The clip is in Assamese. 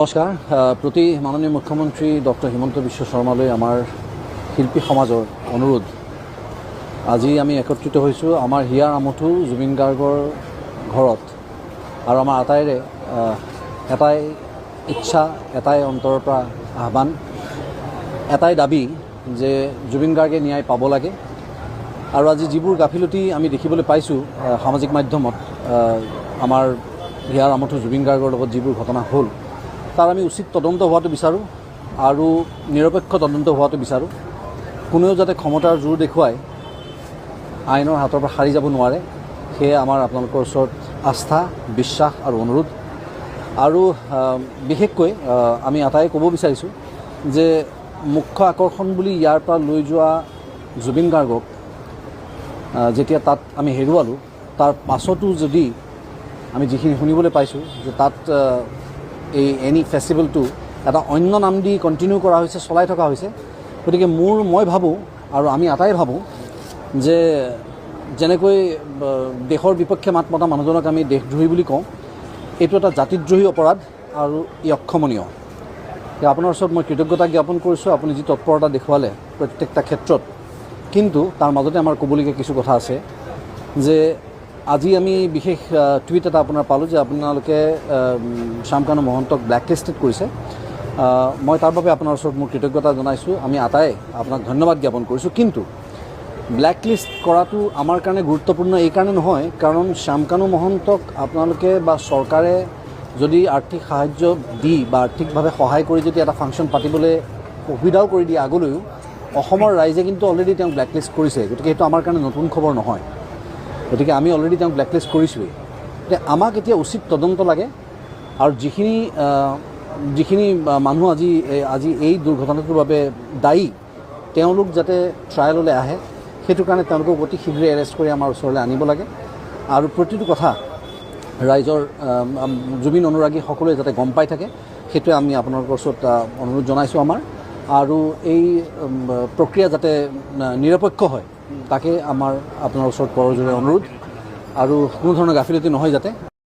নমস্কাৰ। প্ৰতি মাননীয় মুখ্যমন্ত্ৰী ডক্টৰ হিমন্ত বিশ্ব শৰ্মালৈ আমাৰ শিল্পী সমাজৰ অনুৰোধ। আজি আমি একত্ৰিত হৈছোঁ আমাৰ হিয়াৰ আমঠু জুবিন গাৰ্গৰ ঘৰত আৰু আমাৰ আটাইৰে এটাই ইচ্ছা, এটাই অন্তৰৰ পৰা আহ্বান, এটাই দাবী যে জুবিন গাৰ্গে ন্যায় পাব লাগে। আৰু আজি যিবোৰ গাফিলতি আমি দেখিবলৈ পাইছোঁ সামাজিক মাধ্যমত, আমাৰ হিয়াৰ আমঠু জুবিন গাৰ্গৰ লগত যিবোৰ ঘটনা হ'ল, তাৰ আমি উচিত তদন্ত হোৱাটো বিচাৰোঁ আৰু নিৰপেক্ষ তদন্ত হোৱাটো বিচাৰোঁ। কোনেও যাতে ক্ষমতাৰ জোৰ দেখুৱাই আইনৰ হাতৰ পৰা সাৰি যাব নোৱাৰে, সেয়ে আমাৰ আপোনালোকৰ ওচৰত আস্থা, বিশ্বাস আৰু অনুৰোধ। আৰু বিশেষকৈ আমি আটাই ক'ব বিচাৰিছোঁ যে মুখ্য আকৰ্ষণ বুলি ইয়াৰ পৰা লৈ যোৱা জুবিন গাৰ্গক যেতিয়া তাত আমি হেৰুৱালোঁ, তাৰ পাছতো যদি আমি যিখিনি শুনিবলৈ পাইছোঁ যে তাত এই এনি ফেষ্টিভেলটো এটা অন্য নাম দি কণ্টিনিউ কৰা হৈছে, চলাই থকা হৈছে, গতিকে মই ভাবোঁ আৰু আমি আটাই ভাবোঁ যে যেনেকৈ দেশৰ বিপক্ষে মাত মতা মানুহজনক আমি দেশদ্ৰোহী বুলি কওঁ, এইটো এটা জাতিদ্ৰোহী অপৰাধ আৰু ই অক্ষমনীয়। এতিয়া আপোনাৰ ওচৰত মই কৃতজ্ঞতা জ্ঞাপন কৰিছোঁ, আপুনি যি তৎপৰতা দেখুৱালে প্ৰত্যেকটা ক্ষেত্ৰত। কিন্তু তাৰ মাজতে আমাৰ ক'বলগীয়া কিছু কথা আছে যে আজি আমি বিশেষ টুইট এটা আপোনাৰ পালোঁ যে আপোনালোকে শ্যামকানু মহন্তক ব্লেক লিষ্টেড কৰিছে। মই তাৰ বাবে আপোনাৰ ওচৰত মোৰ কৃতজ্ঞতা জনাইছোঁ। আমি আটাই আপোনাক ধন্যবাদ জ্ঞাপন কৰিছোঁ। কিন্তু ব্লেক লিষ্ট কৰাটো আমাৰ কাৰণে গুৰুত্বপূৰ্ণ এইকাৰণে নহয়, কাৰণ শ্যামকানু মহন্তক আপোনালোকে বা চৰকাৰে যদি আৰ্থিক সাহাৰ্য দি বা আৰ্থিকভাৱে সহায় কৰি যদি এটা ফাংচন পাতিবলৈ সুবিধাও কৰি দিয়ে, আগলৈও অসমৰ ৰাইজে কিন্তু অলৰেডি তেওঁক ব্লেক লিষ্ট কৰিছে। গতিকে সেইটো আমাৰ কাৰণে নতুন খবৰ নহয়। গতিকে আমি অলৰেডি তেওঁক ব্লেক লিষ্ট কৰিছোঁৱেই। এতিয়া আমাক এতিয়া উচিত তদন্ত লাগে আৰু যিখিনি মানুহ আজি এই দুৰ্ঘটনাটোৰ বাবে দায়ী, তেওঁলোক যাতে ট্ৰায়েললৈ আহে, সেইটো কাৰণে তেওঁলোকক অতি শীঘ্ৰে এৰেষ্ট কৰি আমাৰ ওচৰলৈ আনিব লাগে। আৰু প্ৰতিটো কথা ৰাইজৰ জুবিন অনুৰাগী সকলোৱে যাতে গম পাই থাকে, সেইটোৱে আমি আপোনালোকৰ ওচৰত অনুৰোধ জনাইছোঁ আমাৰ। আৰু এই প্ৰক্ৰিয়া যাতে নিৰপেক্ষ হয়, তাকে আমাৰ আপোনাৰ ওচৰত কৰজোৰে অনুৰোধ আৰু কোনো ধৰণৰ গাফিলতি নহয় যাতে।